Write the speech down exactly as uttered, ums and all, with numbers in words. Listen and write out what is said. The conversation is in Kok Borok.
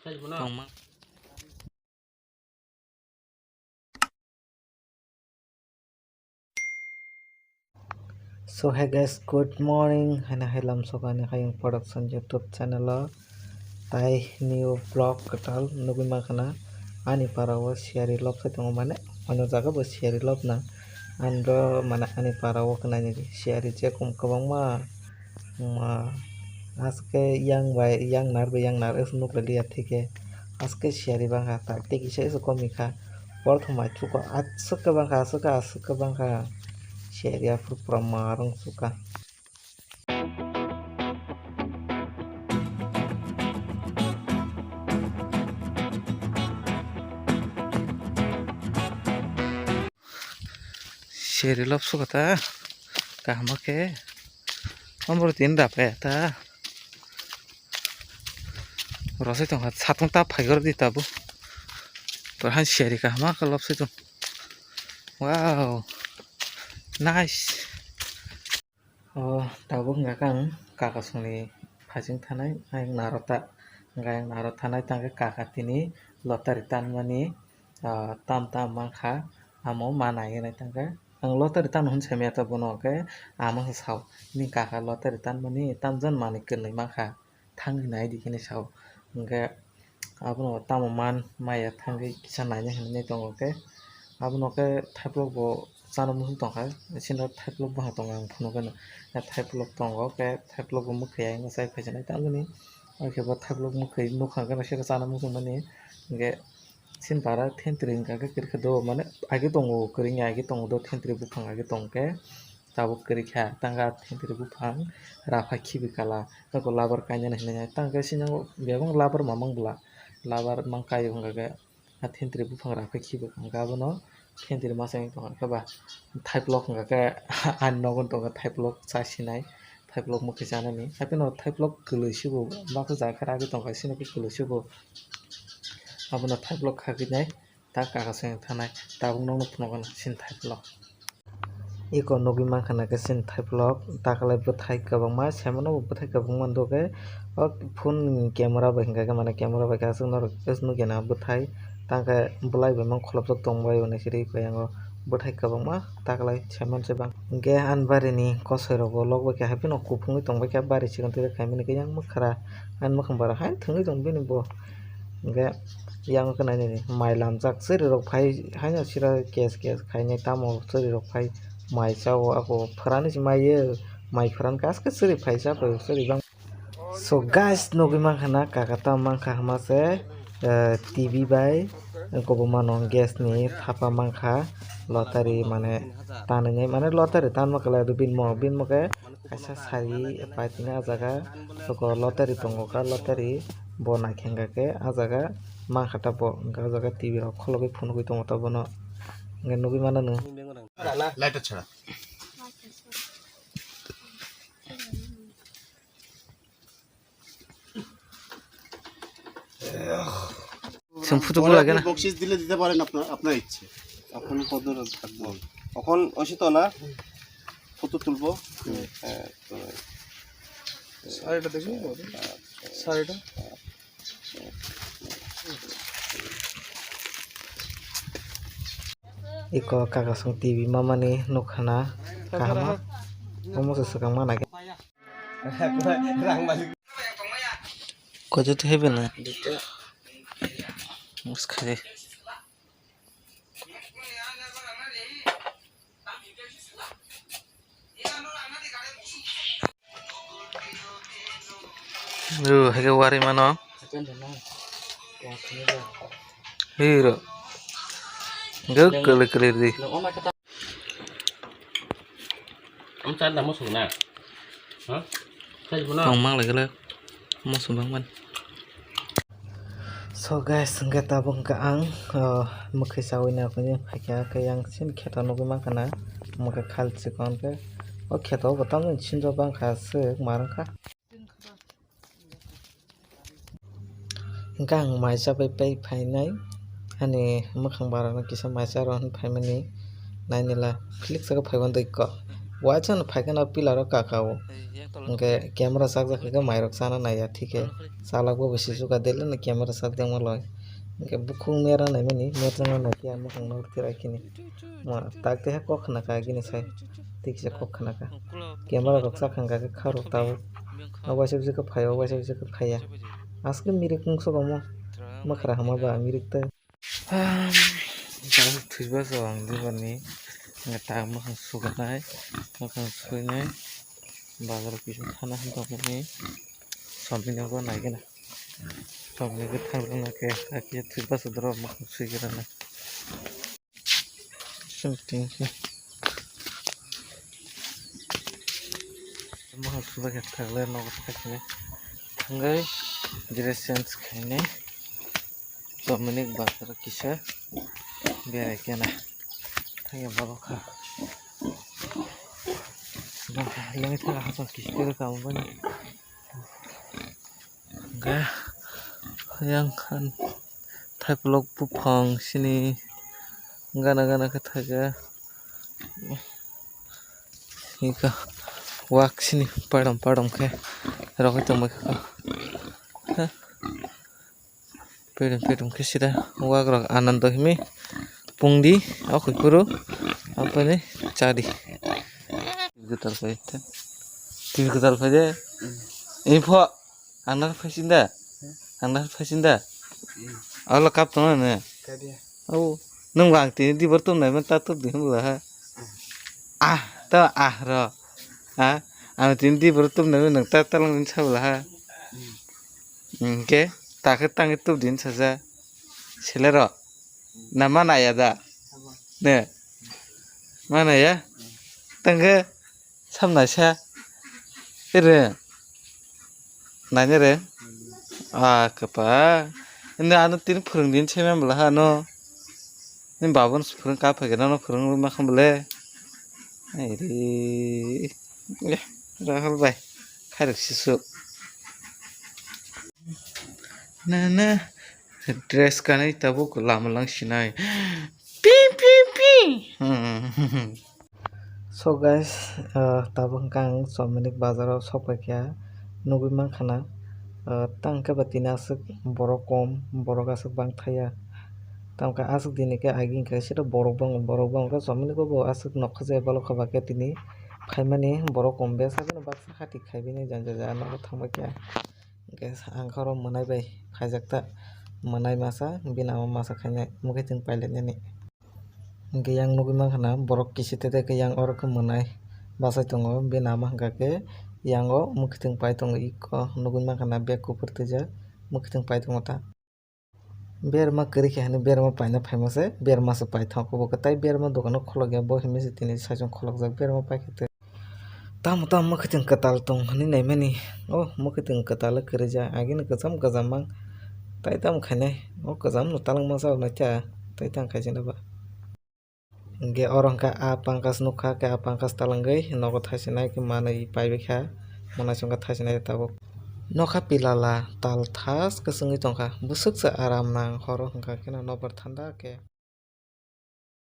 Tongma. So hey guys, good morning. Haino hai lamsok ani Hayung Production YouTube channel o tai new vlog kwtal nugwi mankha na. Ani para o siyari lobsai tongo, mane oino jaga bo siyari lobna. Ani ro mane ani para o kwnai ni siyari je kum kwbangma. Ma, aske yang bai, yang nar bai, yang nar es nuk liya thike. Aske siyari bangkha, ta tei kisa es komi kha. Por thumai chuko aswk khe bangkha, aswk khe, aswk khe bangkha. Siyari aphuru pura marung chuka. Seri lobsukha ta kaham khe. Omo tini dapaya ta. Rosai tongkha, satung ta phai gor di tabuk. Tor han seri kaham khe lobsai tong. Wow. Nice. O tabuk hwnkha khe ang kaka songni phaiching thanai, ayang naro ta, hwnkha ayang naro thanai tangkhe kaka tini lottery tanmani, ah, tam tam mankha, amo ma naiwi nai tangkhe. Ang lottery tano hwn saimaya ta bono, hwnkhe amo se sao, "Nini kaka lottery tanmani tamjani manwi kwrwi mankha, thangwi nai di," hinwi sao. Hwnkhe abono tamo man maya thangwi kisa naina hinwi tongo khe, abono khe thaiplok bo chana muchung tongkha, sino thaiplok buphang tongo ang phunukgwi no, thaiplok tongo khe thaiplok bo mwkhwi ayang chai phaisinai tamjani, oikhe bo thaiplok mwkhwi nukha gana sero chana muchung mani, hwnkhe sini bara thentwrwi hwnkha khe kwrwikha do, mane agi tongo, kwrwini agi tongo do, thentwrwi buphang agi tongkhe. Tabuk kwrwi kha, tangkhe a thentwrwi buphang raphai khibi kala, eko labar kainani hinwi nai. Tangkhe sini bebak labar mamang bwla, labar mang kaio hwnkha khe a thentwrwi buphang raphai khibi kha, hwnkhe abono thentwrwi masa wng tongkha khe ba thaiplok hwnkha khe ani nogo tongkha thaiplok chasinai, thaiplok mwkhwi chanani. Hapheno thaiplok kwlwi sibo baksa jaga khe ragwi tongkha, sini khe kwlwi sibo abono thaiplok khagwi nai. Ta kaka se wng thanai, tabuk nokno phunukgwi sini thaiplok. Eko nugwi mankha na khe sini thaiplok, takalai bwthai kwbangma, saimano bo bwthai kwbangma, hwnkhe o phone ni camera bai hwnkha khe, mane camera bai khe aswk norok nukya na bwthai, tangkhe bwlai bai mang kholopjak tongbai hwnwi se ri pai ango bwthai kwbangma, takalai saimano se bang. Hwnkhe ani bari ni kosoi rok bo lok bai khe, hapheno kuphungwi tongbai khe, bari chikon twi khaimani khe yang mwkhra, ani mwkhang bara haino thwngwi tong bini bo. Hwnkhe yang khe nai nini mai lamjak, chwrwi rok phai haino sira kes kes khainai, tamo chwrwi rok phai mai chao, ako phwrani se mai ye, mai phwran khe aske chwrwi phai cha phai chwrwi bang. So guys, nugwi mankha na kaka tamo mankha hama se, eh, T V bai, eh, kobo mano gas ni thapa mankha, lottery mane tanwi nai, mane lottery tanma kwlai do bini mo, bini mo khe kaisa sari paitini ah jaga, soko lottery tongo kha, lottery bo naikhe hwnkha khe ah jaga mankha ta bo, hwnkha ah jaga T V rok kholobwi phunugwi tongo ta bono, hwnkhe nugwi mano nwng. Light-o chhara. Chwng photo pore লাগে আপনি না। বকশিস দিলে দিতে পারেন আপনার, আপনার ইচ্ছে। এখন কত থাকবো? এখন ওই তো না, ফটো তুলবো। হ্যাঁ, তো শাড়িটা দেখুন, শাড়িটা। Iko kakasong T V mamani nukha na kahama. Omo se swkang mana khe. Kojo to hebe na. Muskha de. Ru, hake wari mano. Hiro. Gak kele kele di. Tong mang lagi le. Musu bang man. So guys, hwnkhe tabuk hwnkhe ang, oh, mwkhwi chawi na khe phaikha, khe yang chini kheto nugwi mankha na, omo khe khal chikon khe, o kheto bo tamni sinjo bangkha swk ma rwngkha. Hwnkhe ang mai chabai pai phainai, ani mwkhang bara no kisa mai cha rw hwn phaimani, nainila philik saka phaibo doi kok. Waisa no phaikhe no pillar o kaka o. Hwnkhe camera chakjak khe mairok chana naiya thikhe. Chalak bo bisi juka dele no camera chakjakma loi. Hwnkhe bukhuk mera naimani merjakna naikhe ang mukhang no rwkhe raikhe ni. Ma tak teha kok khna kha agini sai. Tiksa kok khna kha. Camera rok chakha hwnkha khe kharok tabuk. O waisa bisi khe phai o waisa bisi khe phaiya. Aske mirik mungsa omo. Mwkhra hama ba mirik tai. Thwiba so ang dibani tak mwkhang suganai, mwkhang suinai bazar kisa thana hinwi tongmani somni nogo naigena somni nogo thangrwna khe hakhe thwiba so doro mwkhang suigrana. Something. Mwkhang suba khe thangle nogo thangwi thangai dress change khainai. Dominic bazar kisa berai kena thangya babo kha. Lengwi thangla hasong kisti rw kamo bani. Hwnkhe yang khan thaiplok buphang sini gana gana khe thaikhe. Hika wak sini padam padam khe rogwi tongbai kha. Pedum pedum khe sida wak rok anando himi pungdi o khuiphuru aphani chadi. Twi kwtal phai twi kwtal phai de. Info ang nang phaisinda. Ang nang phaisinda. Alo kap tongo ne. Abo nwng ang tini dibor tum nai man ta tup di hwnla ha. Ah ta ah ro. Ha ang tini dibor tum nai man ta ta lang sa bla ha. Hwnkhe takhe tangwi tubudin saja selero na manaya da ne manaya tangkhe samnaisa ere nainere a kwpa ende ano tini phwrwngdin saiman bwla ha ano nini babano se phwrwng ka phaikhe nono phwrwng rwma kha bwle. Aire, eh, Rahul bai, khairok sisu. Na, na, dress kanwi tabuk lama lang sinai. Pi, pi, pi. Hmm. So guys, uh, tabuk hwnkha ang Chomini bazaro sok paikha, nugwi mankha na, uh, tang khe ba tini aswk borok kom, borok aswk bang thaya. Tamkhe aswk dini khe agi hwnkhe sero borok bang, borok bang khe Chomini bo aswk nokha je balo kha ba khe tini phaimani borok kom besa kheno baksa hati khaibini janja jaya nogo thangbai khe. Hwnkhe ang khe oro mwnai bai khaijak ta, mwnai masa bini ama masa khainai mukhe chwng pailainani. Hwnkhe yang nugwi mankha na borok kisi tete khe yang oro khe mwnai bachai tongo, bini ama hwnkha khe yang o mukhe chwng pai tongo iko nugwi mankha na bag kuphur twijak mukhe chwng pai tongo ta. Berma kwrwi khe hinwi berma paina phaima se berma se paithok bo kwtai berma dogano kholok ya bo hinwi se tini saichung kholokjak berma paikhe tei tamo tamo mwkhwtwng kwtal tong hinwi naimani o mwkhwtwng kwtal kwrwija agini kwcham kwcham mang tai tamo khainai o kwcham no talangma sa naikha tai tang khaijana ba. Hwnkhe oro hwnkha a pankaj nukha khe a pankaj talangwi nogo thaisinai khe manwi paibaikha mwnai chwngkha thaisinai tabuk. Nokha pilala tal thas kwchwngwi tongkha bwswk se aram nang horo hwnkha kheno nokbar thanda khe.